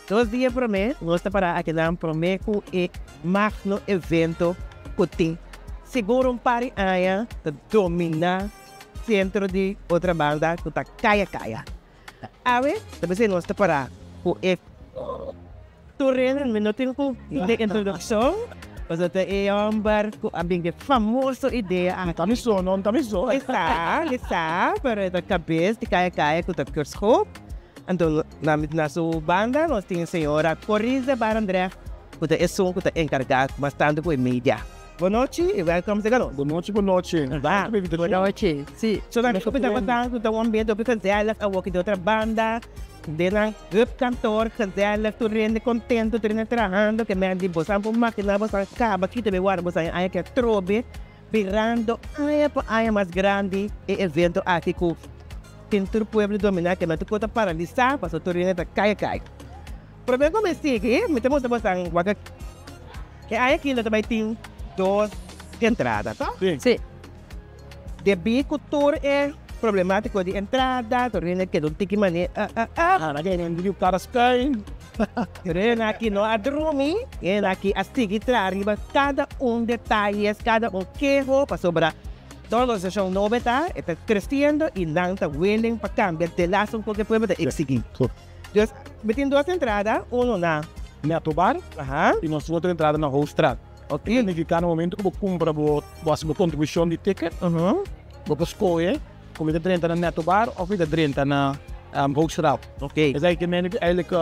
2 dia promé, nos ta para akinan promé ku e magno evento ku tin sigur un par di aña ta dominá sentro di Otrabanda, ku ta Kaya Kaya. Awe, tambe nos ta para ku e tereno, mi no tin ku di introdukshon, pasobra e hòmber ku a bin ku e famoso idea aki. Tambe so, no, tambe so. Está, pero e ta kabes di Kaya Kaya, ku ta Kurt Schoop. Anto, na su banda, nos tin señora Coriza Barendrecht, ku ta esun ku ta enkargá mas tantu ku e media. Bon nochi i welkom serka nos. Bon nochi, bon nochi. Va. Bon nochi, si. So, dan ku ta pasando, ta un ambiente hopi gezellig, awor di Otrabanda, den nan hoofdkantoor, gezellig, tur hende kontentu, tur hende trahando, ke men di boso por imaginá boso kaba kita be warda boso aña ke trobe, birando aña pa aña mas grandi e evento aki ku tin tur pueblo dominá, ke men tur kos ta paralisá, pasobra tur hende ta kaya kaya. Promé ku mi sigui, mi ta mustra boso wak e aña aki lo ta bai tin dos entrada, toh? Si. Si. Debí ku tur e problemátiko di entrada, tur hende keda un tiki manera, ah, ah, ah. Ah, na kende di kada schuin. Tur hende aki no a drumi, hende aki a sigui traha riba kada un detayes, kada un keho, pasobra e organisashon nobo ta, e ta kresiendo i nan ta willing pa kambia de laatste un poko e pueblo ta eksigí. Dus, mi tin dos entrada, uno na Netto Bar i nos otro entrada na Hoofdstraat. Signifiká na momento ku bo kumpra bo hasi bo kontribushon di ticket, bo por skohe ku mi ta drenta na Netto Bar òf mi ta drenta na Hoofdstraat. Esaki ke men eigenlijk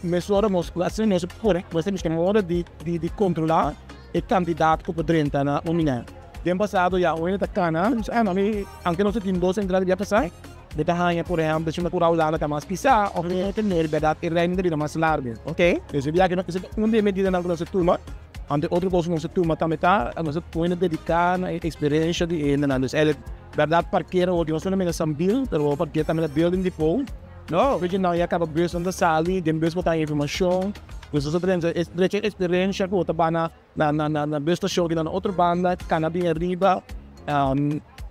mesora nos asina nos por nos ta buska moda di di kontrolá e kantidat ku por drenta na un miná. Den pasado ya un hende ta kana, ah mi aunke nos a tin dos entrada di a pasá, bo ta haña por ehèmpel si una kura Hulanda ta mas pisá òf bo ta tene bèrdat e reino ta bira mas largu. Dus e biaha esei ta un di e medidanan ku nos a tuma. Anto e otro kos ku nos a tuma tambe ta nos a pone dediká na e eksperensha di e hendenan. Dus eigenlijk bèrdat parkera hopi no solamente na Sambil pero bo parkera tambe na Building Depot. Oye nan ya kaba bùsnan ta sali, den bùs bo ta haña informashon. Dus nos a drecha e eksperensha ku bo ta bai na na bus station na otro banda, kana bin ariba.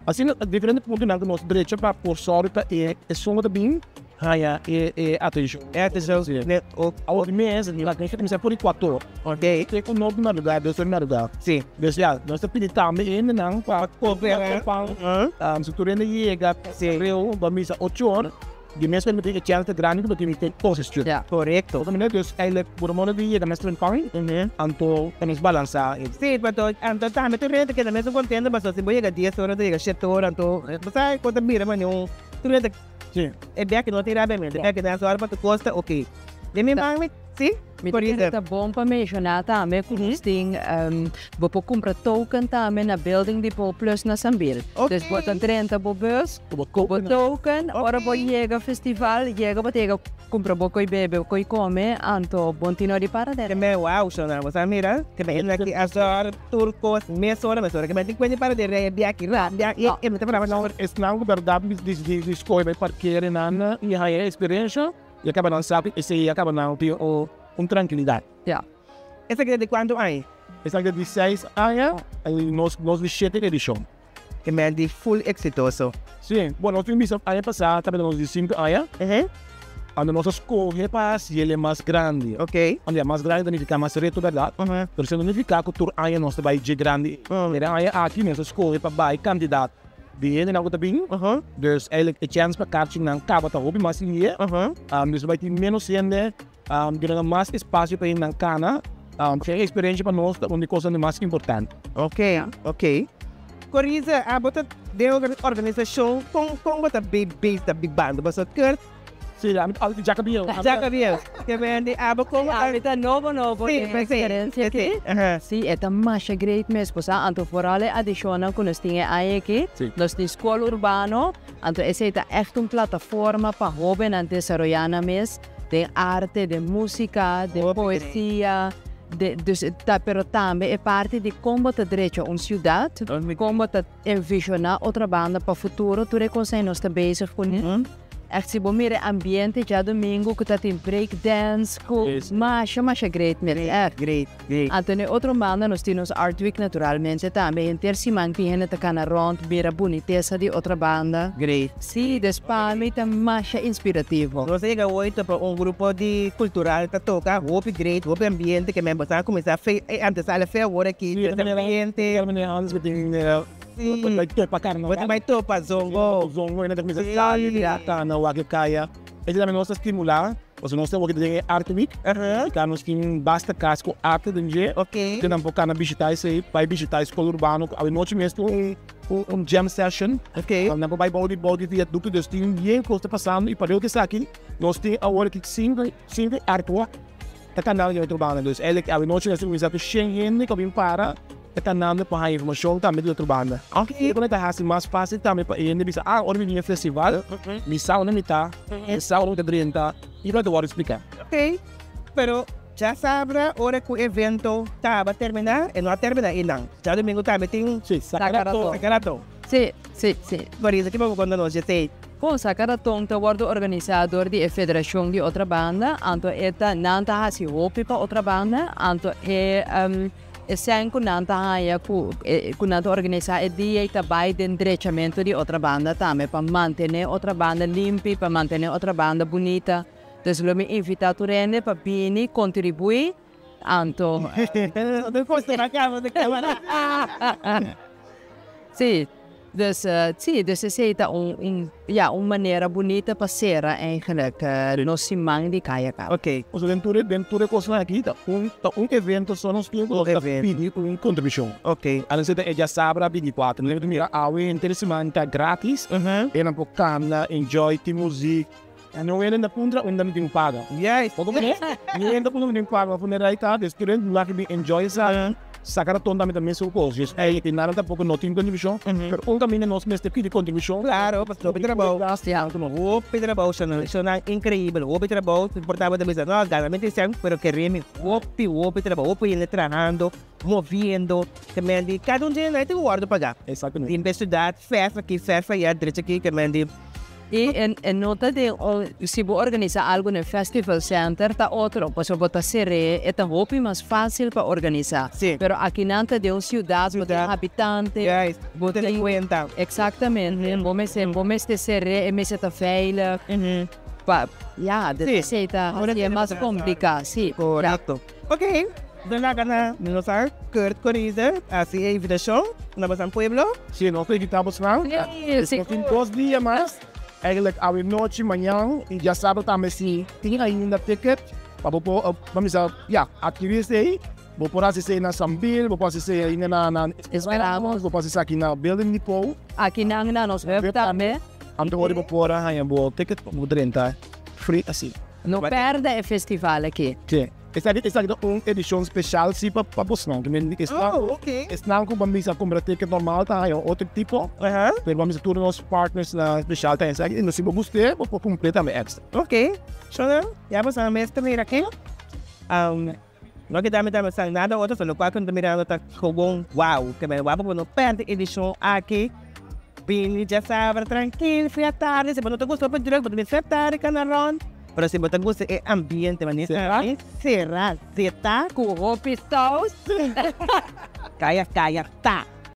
Asina diferente puntonan ku nos drecha pa por sòru pa e esun ku ta bin haña e atenshon. E atenshon net ook. Awor mes la gente ta kuminsá for di kuator. Te ku nos madrugá, dos or di madrugá. Dus ya, nos ta pidi tambe e hendenan pa koperá. Si tur hende yega reu ba misa ocho or. Di mes manera e chèns ta grandi ku bo tin un konsestión. Korekto. Otro manera dus eigenlijk por modo di yega mes trempan, anto ta mes balansá e. Sí, pato anto tambe tur hende ta keda mesun kontento pasobra si bo yega 10 ora ta yega 7 ora anto bo sa kon ta bira manera un tur hende Sí. E bek no tin rabia mente, e bek ta hasi ora pa tu kosta oké. Den mi man mi sí. Mi ta kere ta bon pa menshoná tambe ku nos tin bo por kumpra token tambe na Building Depot Plus na Sambil. Dus bo ta drenta bo bus ku bo token, ora bo yega festival, yega bo ta yega kumpra bo koi bebe, bo koi kome, anto bo no tin no di para den. Te me wou shona, bo sa mira, te me hende aki a zòrg tur kos mesora mesora, ke me tin kuenta di para den rei biaha rabia i mi ta paraba no. Esnan ku bèrdat di skohe bai parkera nan i haña e eksperensha. I a kaba nan sa ku esei a kaba nan tin un trankilidat. Ya. Esaki ta di kuantu aña? Esaki ta di seis aña i nos nos di shete edishon. E men di full eksitoso. Si. Bueno, nos tin bisa aña pasá tabata nos di sinku aña. Anto nos a skohe pa hasi el e mas grandi. Anto ya, mas grandi ta nifiká mas reto, bèrdat? Pero esei no nifiká ku tur aña nos ta bai dje grandi. E aña aki nos a skohe pa bai kantidat di hendenan ku ta bin, dus eigenlijk e chèns pa karchinan kaba ta hopi mas lihe, dus lo bai tin ménos hende, duna nan mas espasio pa hendenan kana, e eksperensia pa nos ta un di kosnan di mas importante. Ok, ok. Coriza, abo ta den organisashon, kon kon bo ta bezig ta bibando? Pasobra Kurt. Sí, ami ta algo di Jacobio. Jacobio. Ke men di abo kon. Sí, ami ta nobo nobo den e eksperensia aki. Sí, e ta masha great mes. Bo sa, anto foral e adishonnan ku nos tin e aña aki, nos tin skol urbano, anto esei ta ègt un plataforma pa hóbennan desaroyá nan mes den arte, den músika, den poesia, den, dus ta, pero tambe e parti di kon bo ta drecha un siudat, kon bo ta envisioná Otrabanda pa futuro, tur e kos ei nos ta bezig kuné. Echt si bo mira e ambiente djadomingo ku ta tin break dance ku masha masha great mes echt. Great, great. Anto na e otro banda nos tin nos art week naturalmente tambe henter siman tin hende ta kana rond mira bunitesa di otro banda. Great. Si, des pa mi ta masha inspirativo. Nos a yega hoy topa un grupo di cultural ta toca hopi great, hopi ambiente ke men boso a cuminsa fe e antesala fe awor aki, tres ambiente. Antes ku tin Sí. Bo ta bai topa carnaval. Bo ta bai topa zongo. Zongo y nan ta cuminsa sali cana wak e caya. Esei tambe nos ta stimula, pasobra nos ta wak den e Art Week. Ta nos tin basta cas cu arte den dje. Cu nan por cana bishita esei, bai bishita e Skol Urbano cu awenochi mes tin un jam session. Nan por bai bou di bou di viaducto. Dus tin bien cos ta pasando y pa loke esaki nos tin awor aki cinco art walk ta cana den otro banda. Dus eigenlijk awenochi nos ta cuminsa cu shen hende cu a bin para. Ta kanando pa haña informashon tambe di otro banda. E ku ta hasi mas fásil tambe pa e hende bisa, ah, ora mi bini e festival, mi sa unda mi ta, mi sa unda mi ta drenta, i lo ta wòrdu spliká. Ok, pero djasabra ora ku evento taba terminá, e no a terminá einan. Djadumingu tambe tin. Sí, Sakaraton. Sakaraton. Sí, sí, sí. Marisa, ki bo por konta nos dje esei? Bon, Sakaraton ta wòrdu organisá dor di e Federashon di Otrabanda, anto e ta, nan ta hasi hopi pa Otrabanda, anto e. E sèn ku nan ta haña ku ku nan ta organisá e dia i ta bai den drechamentu di Otrabanda tambe pa mantené Otrabanda limpi, pa mantené Otrabanda bunita. Dus lo mi invitá tur hende pa bini kontribuí anto. Sí. Dus sí, dus esei ta un un ya un manera bunita pa sera eigenlijk nos siman di Kaya Kaba. Ok. Pasobra den tur e den tur e kosnan aki ta un ta un evento so nos tin ku nos ta pidi un kontribushon. Ok. A no ser ta e djasabra binticuatro. Nos ta mira awe henter e siman ta gratis. E nan por kanda, enjoy, tin muzik. No hende ta puntra unda mi tin ku paga. Juist. Bo comprende? No hende ta puntra unda mi tin ku paga. Bo pone ta de student laat mi enjoy esaki. Saca raton tambe ta mesun cos. Dus eigenlijk e nada tampoco no tin contribucion. Pero un caminda nos mester pidi contribucion. Claro, pasobra hopi trabou. Hopi trabou, shona increibel. Hopi trabou. Por tabata bisa no, gana mi tin cen, pero kere mi hopi, hopi trabou. Hopi hende trahando, moviendo. Ke men di cada un dje nan tin ku wordo paga. Exactamente. Limpia ciudad, verf aki, verf aya, drecha aki, ke men di. I e no ta den un, si bo organisa algu den festival center ta otro, pasobra bo ta ser'é, e ta hopi mas fácil pa organisa. Sí. Pero akinan ta den un ciudad, bo tin habitante. Juist, bo tene cuenta. Exactamente, bo mester, bo mester ser'é, e mester ta veilig. Pa, ya, Sí. esei ta hasié mas complica, sí. Correcto. Ok, dan laga na nos a Kurt Coriza hasi e invitacion na bosan pueblo. Sí, nos ta invita bosnan. Sí, Nos tin dos dia mas, eigenlijk awe nochi, mañan y djasabra tambe si tin ainda ticket pa bo por, pa mi sa, ya, adquiri esey. Bo por hasi esey na Sambil, bo por hasi esey ainda na, na Esperamos. Bo por hasi esaki na Building Depot. Aki nan na nos hub tambe. Anto ora bo por a haña bo ticket pa bo drenta free asina. No perde e festival aki. Sí. Esaki esaki ta un edishon speshal sí pa pa bosnan. Ke men esnan Oh, ok. esnan ku ban bisa kumpra ticket normal ta haña un otro tipo. Aha. Pero ban bisa tur nos partners na speshal ta haña esaki. I si bo gust'é bo por kumpr'é tambe èkstra. Ok. Shona, ya bo sa mes ta mira aki. No ke dame dame sa nada otro, so lokual ku mi ta mirando ta gewoon wow. Ke men wak pa bo no pèrdè edishon aki. Bini djasabra trankil, fia tardi. Si bo no ta gusta hopi drùk, bo ta bini fia tardi kana rònt. Pero si bo ta gusta e ambiente manera Será? Será, zeta. Ku hopi saus. Kaya, kaya, ta.